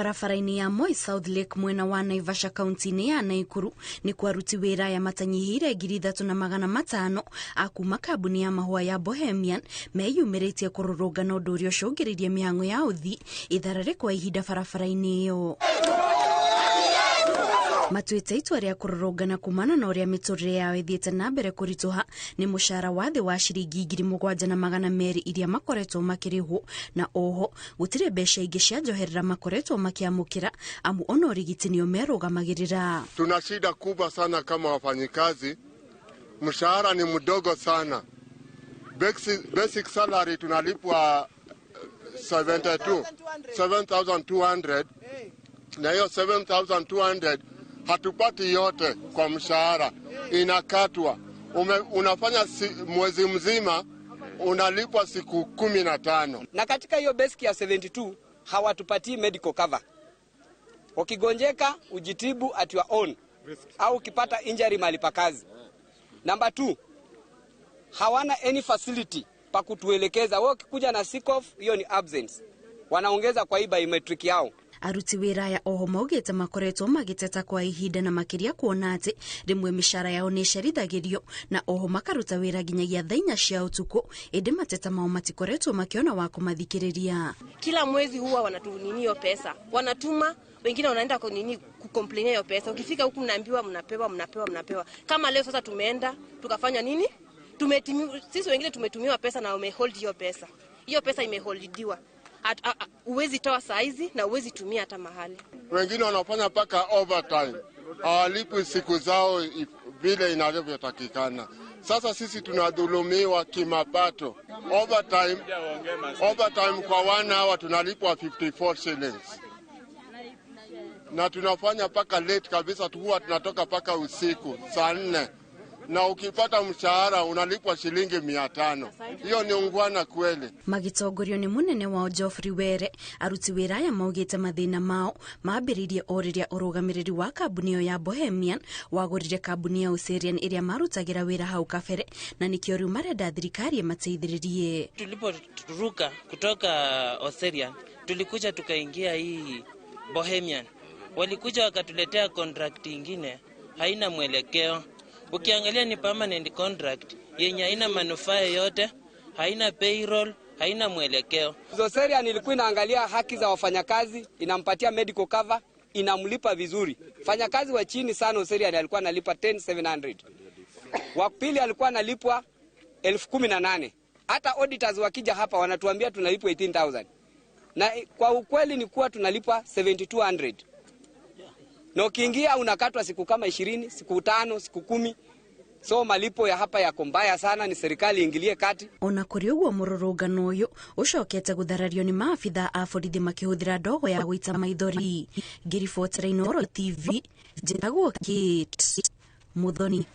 Barabara-inĩ ya Moi South Lake mwena wa Naivasha kaunti-inĩ ya Naikuru nĩ kwa aruti wĩra aya matanyihĩire 3,500 a kuma kambuni ya mahũa ya Bohemian meyumĩrĩtie kũrũrũngana ũndũ ũrĩa ũcũngĩrĩirie mĩhang'o ya ũthii itharare kwa ihinda barabara-inĩ ĩyo. Matuĩte itua rĩa kũrũrũngana kumana na ũrĩa mĩtũrĩre yao ĩthiĩte na mbere kũritũha nĩ mũcara wa thĩ wa ciringi 7,200 iria makoretwo makĩrĩhwo, na oho gũtirĩ mbeca ingĩ cia njoherera makoretwo makĩamũkĩra amu ona ũrigiti nĩo merũgamagĩrĩra. Tuna shida kubwa sana kama wafanyikazi, mshahara ni mdogo sana. Basic salary tunalipwa 7,200 na hiyo 7,200 hatupati yote kwa mshahara, inakatwa. Unafanya mwezi mzima unalipwa siku 15. Na katika hiyo basic ya 72 hawatupatii medical cover. Ukigonjeka ujitibu at your own au ukipata injury mahali pa kazi. Number 2, hawana any facility pa kutuelekeza. Wewe ukikuja na sick off, hiyo ni absence. Wanaongeza kwa hii biometric yao. Aruti wĩra aya oho maugĩte makoretwo magĩteta kwa ihinda na makĩria kuona atĩ rĩmwe mĩcara yao nĩ ĩcerithagĩrio na oho makaruta wĩra nginyagia thaa 4 cia ũtukũ, ĩndĩ mateta mao matikoretwo makĩona wa kũmathikĩrĩria. Kila mwezi huwa wanatunini hiyo pesa, wanatuma wengine wanaenda kucomplain hiyo pesa. Ukifika huku mnaambiwa mnapewa mnapewa mnapewa. Kama leo sasa tumeenda tukafanya nini? Sisi wengine tumetumiwa pesa na wamehold hiyo pesa. Hiyo pesa imeholdiwa. Uwezi toa saizi na uwezi tumia hata mahali. Wengine wanafanya paka overtime, hawalipwi siku zao vile inavyotakikana. Sasa sisi tunadhulumiwa kimapato. Overtime kwa 1 hour tunalipwa 54 shillings. Na tunafanya paka late kabisa, huwa tunatoka paka usiku saa 4. Na ukipata mshahara unalipwa shilingi 500. Hiyo ni ungwana kweli. Magitongorio ni munene wao Geoffrey Were, aruti wĩra aya maugĩte mathĩna mao mambĩrĩirie o rĩrĩa ũrũgamĩrĩri wa kambuni ĩyo ya Bohemian wagũrire kambuni ya Oserian ĩrĩa marutagĩra wĩra hau kabere, na nĩkĩo rĩu marenda thirikari ĩmateithĩrĩrie. Tuliporuka kutoka Oserian tulikuja tukaingia hii Bohemian, walikuja wakatuletea contract ingine haina mwelekeo. Ukiangalia ni permanent contract yenye haina manufaa yote, haina payroll, haina mwelekeo. Oserian ilikuwa inaangalia haki za wafanyakazi, inampatia medical cover, inamlipa vizuri. Fanyakazi wa chini sana Oserian alikuwa analipa 10,700. Wa pili alikuwa analipwa 18,000. Hata auditors wakija hapa wanatuambia tunalipwa 18,000. Na kwa ukweli ni kuwa tunalipwa 7,200. Na ukiingia unakatwa siku kama 20, siku 5, siku 10. So malipo ya hapa yako mbaya sana, ni serikali ingilie kati. Ona kũrĩ ũguo mũrũrũngano ũyũ ũcokete gũtharario nĩ maabitha a borithi makĩhũthĩra ndogo ya gũita maithori. Ngĩribotera Inooro TV, njĩtagwo Kate Muthoni.